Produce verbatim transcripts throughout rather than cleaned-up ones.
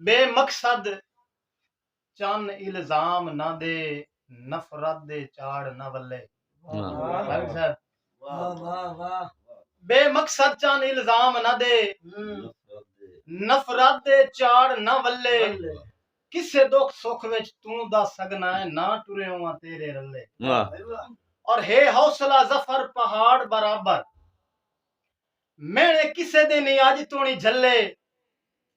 بے مقصد چن الزام نہ دے، نفرت دے چاڑ نہ ولے۔ واہ۔ بھائی صاحب، واہ واہ واہ۔ بے مقصد چن الزام نہ دے، ہوں۔ نفرت دے چاڑ نہ ولے۔ ولے۔ کسے دکھ سکھ وچ توں دس سگنا ہے، نہ ٹرے ہواں تیرے رلے۔ واہ۔ بھائی واہ۔ اور ہے حوصلہ ظفر پہاڑ برابر، میݨے کسے دے نہیں اڄ توڑی جھلے۔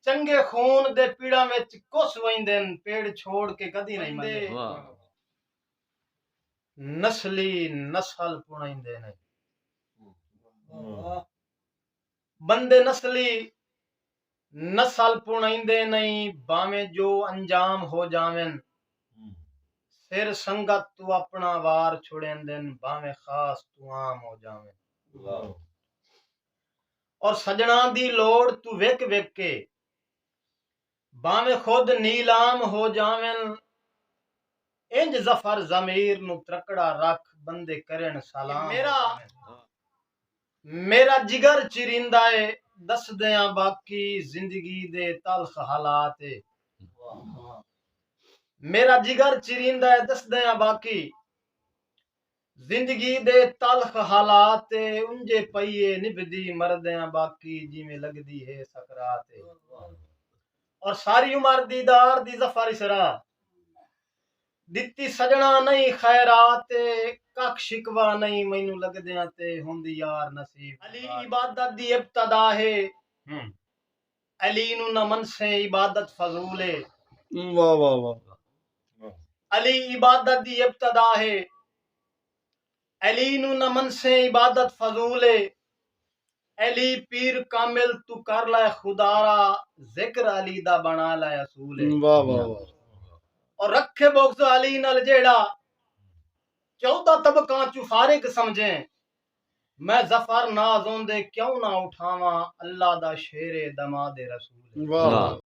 چنگے خون دے پیڑاں وچ کس ویندن، پیڑ چھوڑ کے کدی نہیں ملے۔ واہ۔ نسلی نسل پݨیندے نہیں، واہ۔ بندے نسلی نسل پݨیندے نہیں، بھاویں جو انجام ہو جاون۔ سر سنگت توں اپݨا وار چھڑیندن، بھاویں خاص توں عام ہو جاون۔ واہ۔ اور سڄݨاں دی لوڑ توں وک وک کے، بھاویں خود نیلام ہو جاون۔ انج ظفر ضمیر نوں ترکڑا رکھ، بندے کرن سلام ہو میرا جاون۔ میرا جگر چریندا ہے، ݙسدیاں باقی زندگی دے تلخ حالات ہے۔ میرا جگر چریندا ہے، ݙسدیاں باقی زندگی دے تلخ حالات ہے۔ انجے پئیے نبھدی مردیاں باقی، جیویں لڳدی ہے سکرات ہے۔ اور ساری عمر دیدار دی ظفر اسرا ݙتی، سڄݨاں نہیں خیرات، ککھ شکوہ نہیں مینوں لڳدیاں تے ہوندی یار نصیب۔ علی عبادت دی ابتدا ہے، ہوں۔ علی نوں نہ منسیں عبادت فضول ہے۔ واہ واہ واہ۔ علی عبادت دی ابتدا ہے، علی نوں نہ منسیں عبادت فضول ہے۔ علی پیر کامل توں کر لے خدا را، ذکر علی دا بݨا لے اصول ہے۔ واہ واہ واہ۔ اور رکھے بغض علی نال جیڑھا، چودہ طبقاں چوں فارغ سمجھیں۔ میں ظفر ناز اوندے کیوں نہ اٹھاواں، اللہ دا شیر ہے دماد رسول ہے۔ واہ۔